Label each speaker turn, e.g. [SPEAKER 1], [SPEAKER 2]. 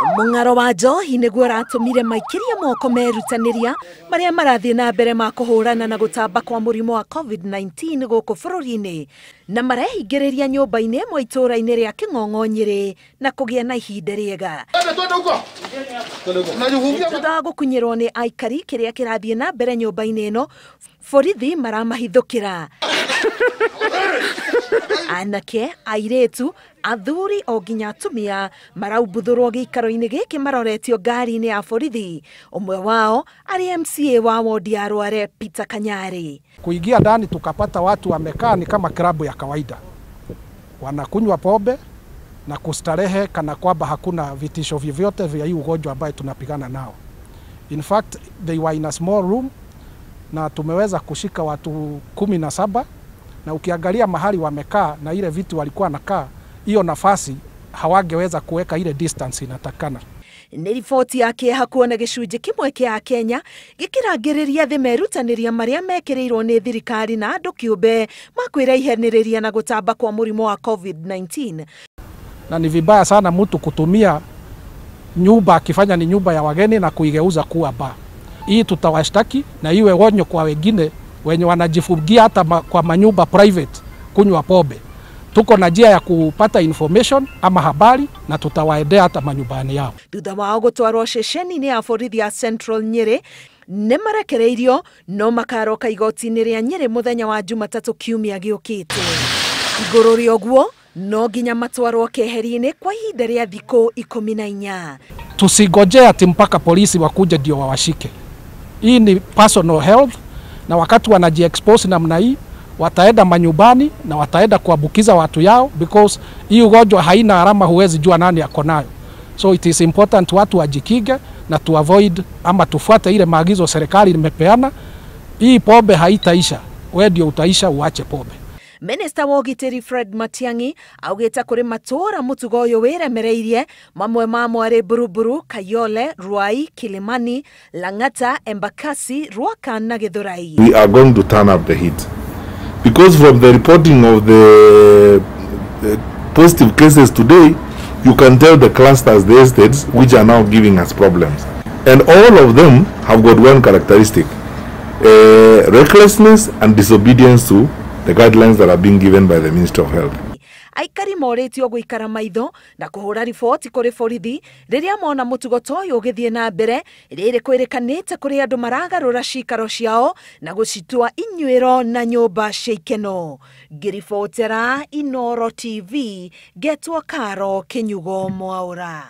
[SPEAKER 1] Mũng'aro wa njohi nĩguo ũratũmire maikĩrie moko merutanĩria marĩa marathiĩ na mbere ma kũhũrana na gũtamba kwa mũrimũ wa COVID-19 gũkũ bũrũri-inĩ, na marehingĩrĩria nyũmba-inĩ ĩmwe itũũra-inĩ rĩa Kĩng'ong'o Nyĩrĩ na kũgĩa na ihinda rĩega. Thutha wa gũkunyĩrwo nĩ aikari kĩrĩa kĩrathiĩ na mbere nyũmba-inĩ ĩno, borithi maramahithũkĩra. Anake, airĩtu, athuri o nginya atumia maraumbuthũrwo gĩikaro-inĩ gĩkĩ maroretio ngari-inĩ ya borithi. Ũmwe wao arĩ MCA wa wodi ya Rware Peter Kanyari.
[SPEAKER 2] Kuingia ndani tukapata watu wamekaa ni kama klabu ya kawaida, wanakunywa pombe na kustarehe kana kwamba hakuna vitisho vyovyote vya hii ugonjwa ambaye tunapigana nao. In fact, they were in a small room na tumeweza kushika watu 17, na ukiangalia mahali wamekaa na ile vitu walikuwa nakaa, hiyo nafasi hawangeweza kuweka ile distance inatakana.
[SPEAKER 1] Nĩ riboti ya kĩeha kuona gĩcunjĩ kĩmwe kĩa Kenya gĩkĩrangĩrĩria thĩ merutanĩria marĩa mekĩrĩirwo nĩ thirikari na andũ kĩũmbe makwĩraihanĩrĩria na gũtamba kwa mũrimũ wa COVID-19.
[SPEAKER 2] Na ni vibaya sana mtu kutumia nyumba akifanya ni nyumba ya wageni na kuigeuza kuwa bar. Hii tutawashtaki na iwe onyo kwa wengine wenye wanajifungia hata kwa manyumba private kunywa pombe. Tuko na njia ya kupata information ama habari na tutawaendea hata manyumbani yao.
[SPEAKER 1] Thutha wao gũtwarwo ceceni-inĩ ya borithi ya Central Nyĩrĩ nĩ marekereirio no makaroka igoti-inĩ rĩa Nyĩrĩ mũthenya wa Jumatatũ kiumia gĩũkĩte. Igũrũ rĩa ũguo no nginya matwarwo keheri-inĩ kwa ihinda rĩa thikũ 14.
[SPEAKER 2] Tusingojee ati mpaka polisi wakuje ndio wawashike. Hii ni personal health, na wakati wanajiexpose namna hii wataenda manyumbani na wataenda kuambukiza watu yao, because hii ugonjwa haina alama, huwezi jua nani ako nayo. So it is important watu wajikinge na tu avoid ama tufuate ile maagizo serikali imepeana. Hii pombe haitaisha, wewe ndio utaisha, uache pombe.
[SPEAKER 1] Minister wa ũgitĩri Fred Matiang'i augĩte kũrĩ matũũra mũtugo ũyũ wĩremereirie, mamwe mamo arĩ Buruburu, Kayole, Ruai, Kilimani, Lang'ata, Embakasi, Ruaka na Githurai.
[SPEAKER 3] We are going to turn up the heat because from the reporting of the positive cases today, you can tell the clusters, the estates which are now giving us problems, and all of them have got one characteristic: recklessness and disobedience to the guidelines that are being given by the Ministry of Health.
[SPEAKER 1] Aikari morĩtio gũikara maitho na kũhũra riboti kũrĩ borithi rĩrĩa mona mũtugo ta ũyũ ũgĩthiĩ na mbere, rĩrĩ kwĩrĩkanĩte kũrĩ andũ maragarũra cikaro ciao na gũcitua inyuĩro na nyũmba cia ikeno. Ngĩribotera Inooro TV, ngetwo Karo Kĩnyugo Mwaũra.